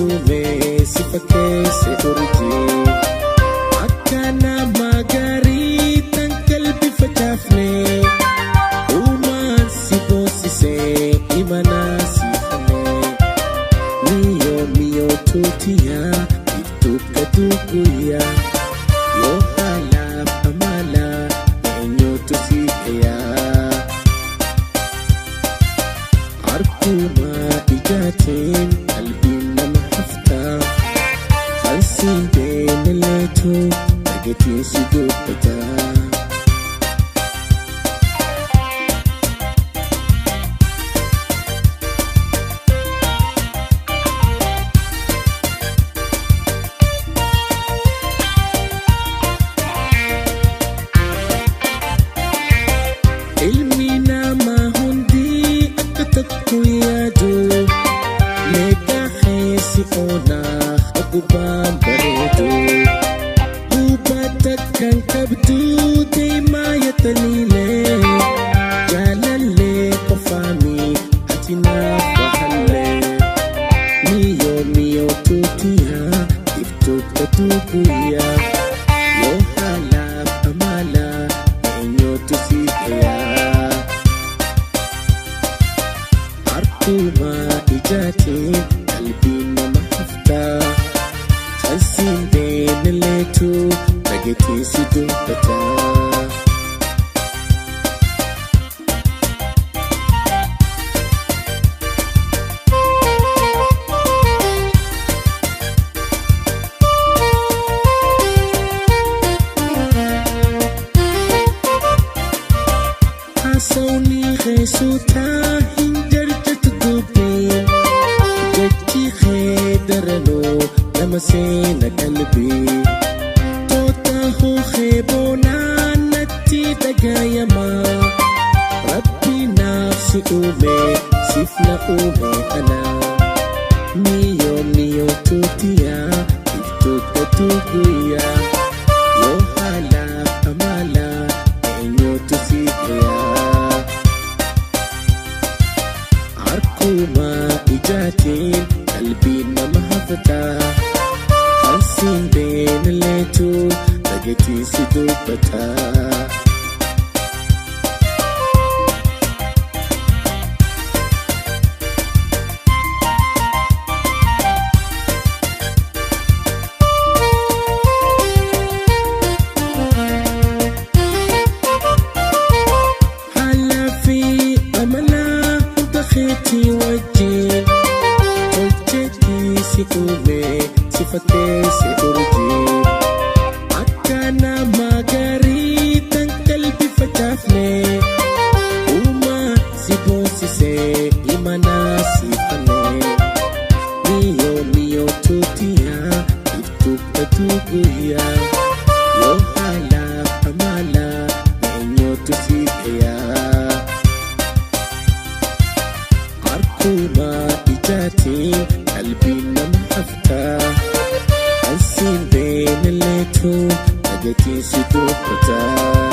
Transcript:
uume si fakkeesse urjii. Akka nama gaarii tan qalbii facaafne, uumaan si boonsisee imanaa si fane. Miyoo miyoo tuutiyaa iftuu gaduu guyyaa, yoo haalaaf amala eenyutu si gayaa? Harkuma ijaatiin qalbiin nama haftaa, kan siin beeleleetu dhageetiin si dubbataa. Ilmi namaa hundi akka tokko yaadu, meeqa keessi oolaa gubbaan bareedu. Hubata kan qabdu deemaa yaataniilee, jaalallee qofaami ati naaf wahallee. Miyoo miyoo tuutiyaa iftuu gaduu guyyaa, yoo haalaaf amala eenyutu si gayaa? Harkuma ijaatiin qalbiin nama haftaa, kan siin beeleleetu dhageetiin si dubbataa. Haasawni keessutaa hin jarjatu dubbiin, jechi kee daranuu nama seena qalbii. Toota hoohee boonaa natti dhagayama, Rabbi naaf si uume siif na uume ana. Miyoo miyoo tuutiyaa iftuu gaduu guyyaa, yoo haalaaf amala eenyutu si gayaa? Harkuma ijaatiin qalbiin nama haftaa, kan siin beeleleetu dhageetiin si dubbataa. Haalaa fi amala hunda keetii wajjin tolcheetii si uume si fakkeesse urjii. Akka nama gaarii tan qalbii facaafne, uumaa si boonsisee imanaa si fane. Miyoo miyoo tuutiyaa iftuu gaduu guyyaa, yoo haalaaf amala eenyutu si gayaa? Harkuma ijaatiin qalbiin nama haftaa, kan siin beeleleetu dhageetiin si dubbataa.